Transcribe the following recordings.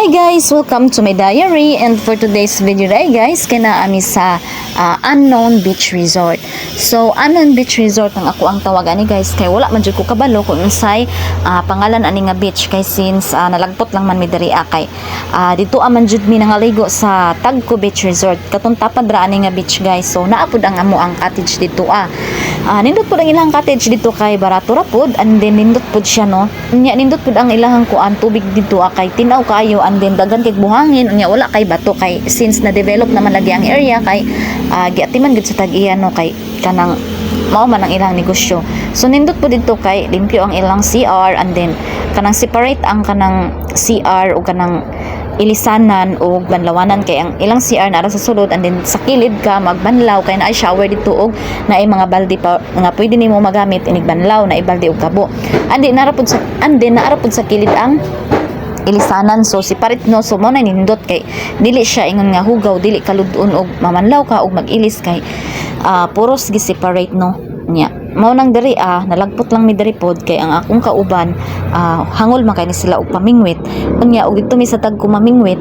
Guys! Welcome to my diary, and for today's video day, guys, kay naa mi sa Unknown Beach Resort. So Unknown Beach Resort ang ako ang tawag ani, guys, kay wala man jud ko kabalo kung unsay pangalan ani nga beach kay since nalagpot lang man mi diri kay dito man jud mi nangaligo sa Tagco Beach Resort, katong tapad ra ani nga beach, guys. So naa pud ang amo ang cottage dito ah. Nindot pud ang ilang cottage dito kay barato ra pud, and then nindot pud siya, no. Unya nindot pud ang ilahang kuan, tubig dito kay tinaw kaayo, and then daghan kay buhangin. Unya wala kay bato kay since na develop naman lagi ang area kay giatiman gid sa tag-iya, no, kay kanang mao man ang ilang negosyo. So nindot pud dito kay limpyo ang ilang CR, and then kanang separate ang kanang CR o kanang ilisanan o banlawanan kay ang ilang CR naa sa sulod, and then sa kilid ka magbanlaw kay naay shower dito og naay mga balde pa nga pwede nimo magamit inig banlaw, naay balde og kabo, and then naara pud sa kilid ang ilisanan. So separate, no. So mo na nindot kay dili siya ingon nga hugaw, dili kalud-on og mamanlaw ka og mag-ilis kay puros gi separate, no. Nya mao nang diri nalagpot lang mi diri pod kay ang akong kauban hangol man kay ni sila og pamingwit. Unya og didto mi sa Tagco mamingwit,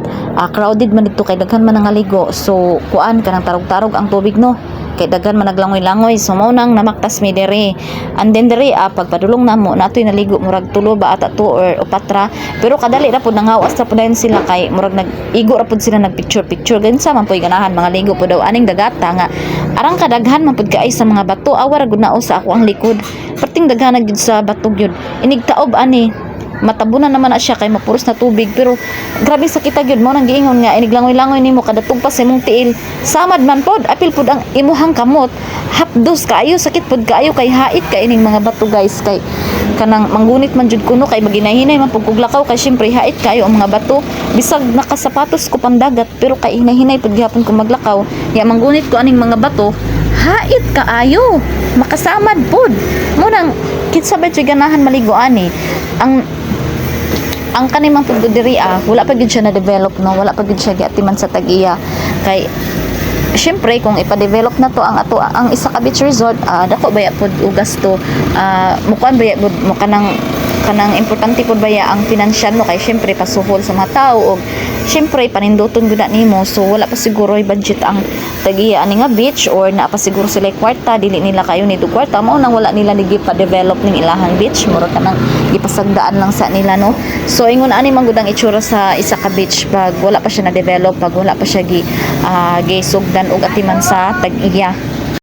crowded man didto kay daghan man nangaligo. So kuan, kanang tarog-tarog ang tubig, no, kay daghan man naglangoy-langoy. So mao nang namaktas mi diri. And then diri pagpadulong namo, natoy naligo, murag tulo ba ata to or upatra, pero kadali ra pud, nangawas ra pud dayon sila kay murag nag-igo ra pud sila, nag picture picture. Ganun sa man poy ganahan mga ligo pud daw aning dagata nga arang kadaghan man pud kaay sa mga bato. Awa ra gud nao sa ako ang likod, perting daghan na gyud sa bato gyud. Inig taob ani, matabunan naman na siya kay mapuros na tubig, pero grabe sakita gyud. Mo nang giingon nga inig langoy-langoy nimo, kadatong pa sa imong tiil, samad man pod, apil pod ang imuhang kamot, hapdos kaayo, sakit pod kaayo kay hait kay ining mga bato, guys, kay kanang manggunit man jud kuno kay maginahinay man pud kog lakaw kay syempre hait kaayo ang mga bato. Bisag nakasapatos ko pandagat, pero kay hinahinay pud gihapon ko maglakaw ya, manggunit ko aning mga bato, hait kaayo, makasamad pod. Mo nang kinsa ba jud ganahan maligo ani? Ang kani man pud diri wala pa gyud siya na develop, no. Wala pa gyud siya giatiman sa tag-iya kay syempre kung ipa-develop na to ang ato ang isa ka beach resort, dako baya pod og gasto, mukuan baya pod mo, kanang kanang importante pod baya ang financial, no, kay syempre pasuhol sa mga tao og syempre paninduton gud na nimo. So wala pa siguro budget ang tag-iya ani nga beach or naa pa siguro sila kwarta, dili nila kayo ni kwarta. Mao nang wala nila ni gipa-develop ning ilahang beach, mura kanang gipasagdaan lang sa nila, no. So ingon ani man gud ang itsura sa isa ka beach pag wala pa siya na develop, pag wala pa siya gisugdan og atiman sa tag-iya.